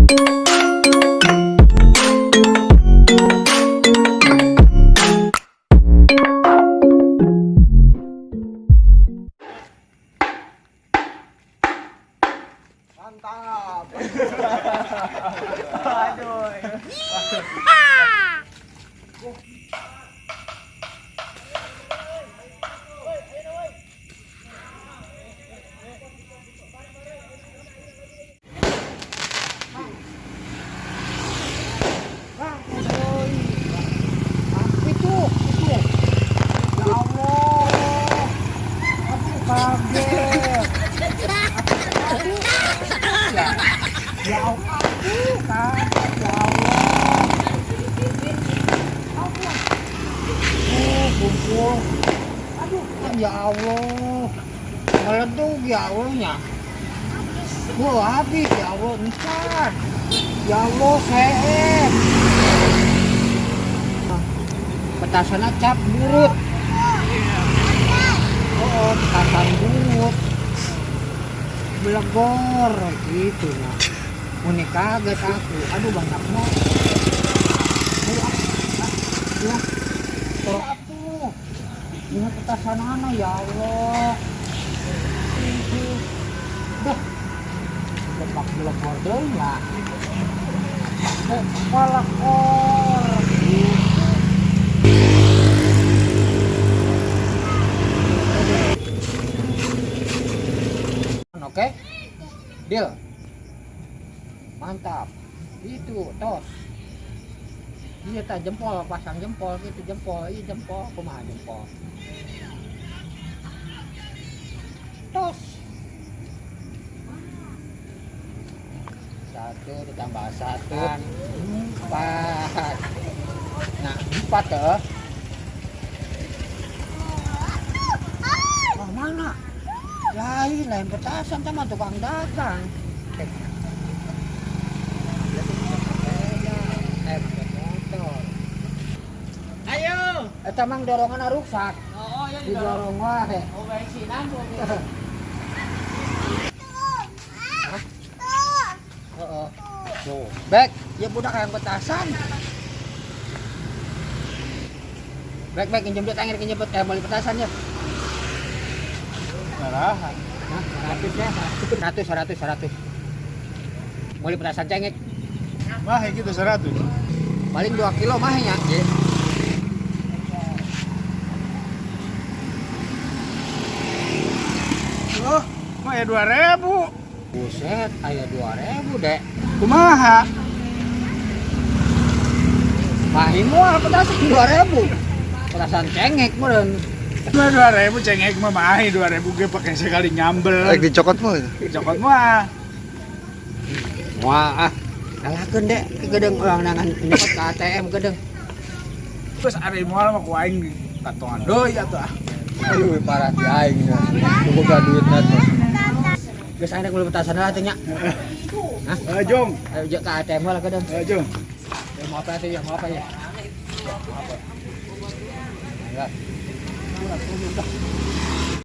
Mantap. Aduh. Itu. Ya Allah. Aku kaget. Aku, ya, ya Allah, aku kaget ya Allah. Ampun. Oh, kumpul. Aduh, ya Allah. Meleduk ya Allahnya. Wah, habis ya Allah, encan. Ya Allah, seep. Petasannya cap burut. Oh, petasan burut. Belegor gitu nah. Ini kaget aku. Aduh, banyak mau. Ayo, ah, ah, ya. Atuh. Ini petasan mana ya Allah. Itu. Dah. Lepak belegor deui ya. Palakor gitu. Oke? Deal. Mantap. Itu tos. Iya tak jempol, pasang jempol gitu jempol, iya jempol, kumaha jempol. Tos. Satu ditambah satu, empat. Nah, empat tuh. Oh, mana? Lain, lain petasan sama tukang dagang. Pakai motor. Ayo. Eta mang dorongan rusak. Oh, ya didorong. Didorong wae. Oh, bensinan tuh. Heeh. Tuh, Bek, ya budak yang petasan. Bek, bek, nginjem duit anggir nginjem beli petasan ya. Marahan. Hah, 100 ya, 100, 100, 100. Beli petasan cengek. Mah gitu 100. Paling 2 kilo mah nya. Oh, mah ya 2000. Buset, aya 2000, Dek. Kumaha? Mahi moal petasan 2000. Petasan cengek meureun. Dua 2000 cengek mah mahi 2000 ge pakai sekali nyambel. Rek dicokot mah. Cokot mah. Wah, ah. Kalahkeun, Dek, ke gedeng urang nangan nyokot ke ATM gedeng. Terus ari moal mah ku aing katongan deui atuh ah. Aduh, parah di aing. Boga duitna teh. Geus aing rek meuli petasan lah teh nya. Hah? Eh, Jong. Ayo jeung ke ATM lah gedeng. Eh, Jong. Ya, mau apa tuh ya? Mau apa ya? Ya, mau apa? Ya. Udah.